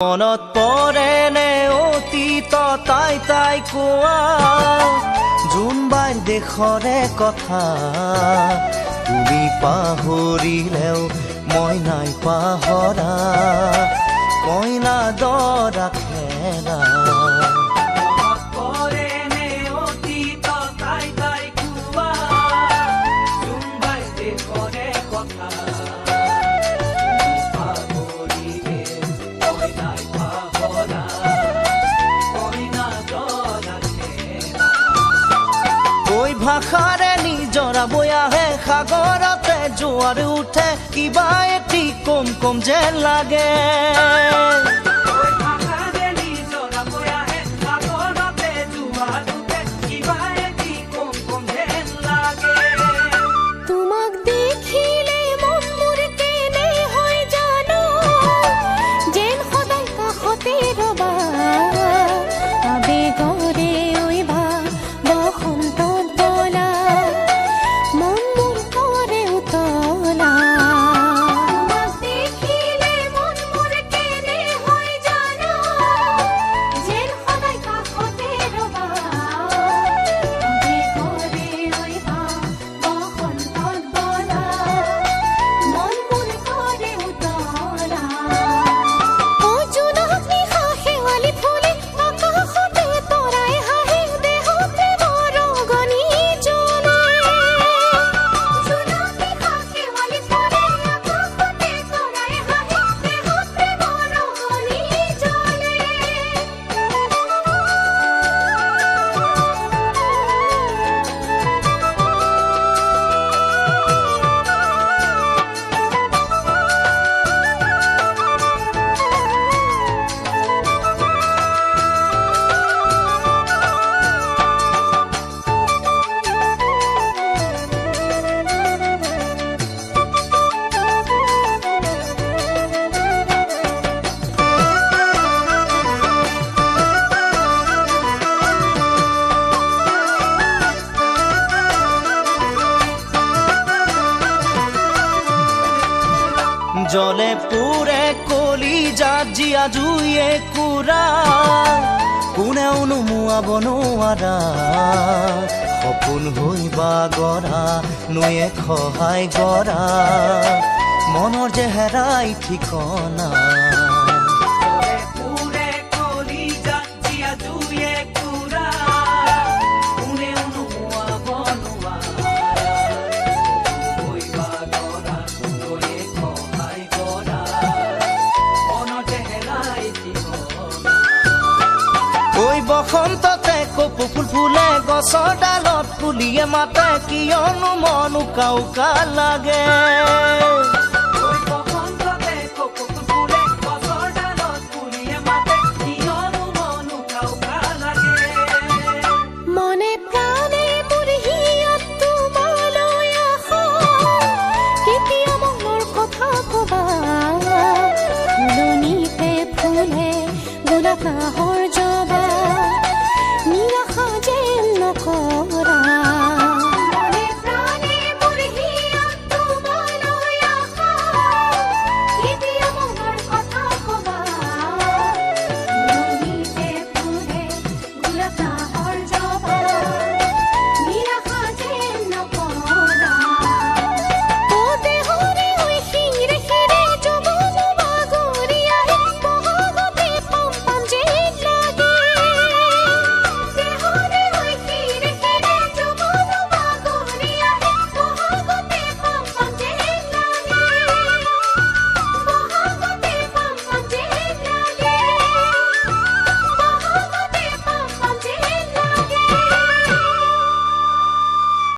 মনত পৰেনে অতীত তাই তাই কোৱা জোনবাইৰ দেশৰে কথা, তুমি পাহৰিলেও মই নাই পাহৰা কইনা দৰা খেলা। ভাষাৰে নিজৰা বৈ আহে, সাগৰতে জোৱাৰ উঠে, কিবা এটি কম কম যেন লাগে। তোমাক দেখিলে মন মোৰ কেনে হয় জানো, যেন সদায় কাষতে ৰবা, আবেগৰে ঐবা বসন্তত বলা, মন মোৰ কৰে উতলা। তোমাক দেখিলে মন মোৰ কেনে হয় জানো, যেন সদায় কাষতে ৰবা, আবেগৰে ঐবা বসন্তত বলা, মন মোৰ কৰে উতলা। অ জোনাক নিশা শেৱালি ফুলে, আকাশতে তৰাই হাঁহে, দেহত প্ৰেমৰ ৰঙনি জ্বলে। জোনাক নিশা শেৱালি ফুলে, আকাশতে তৰাই হাঁহে, দেহত প্ৰেমৰ ৰঙনি জ্বলে। জলে পুৰে কলিজা জীয়া জুয়ে কুৰা, কোনেও নুমুৱাব নোৱাৰা, সপোন হৈ বাগৰা নৈয়ে খহাই গৰা, মনৰ যে হেৰাই ঠিকনা। ঐ বসন্ততে কপৌ ফুল ফুলে, গছৰ ডালত কুলিয়ে মাতে, কিয়নো মন উকা উকা লাগে। মনে প্ৰাণে মোৰ হিয়াত তোমালৈ আশা, কেতিয়া মনৰ কথা কবা, ফুলনিতে ফুলে গোলাপ।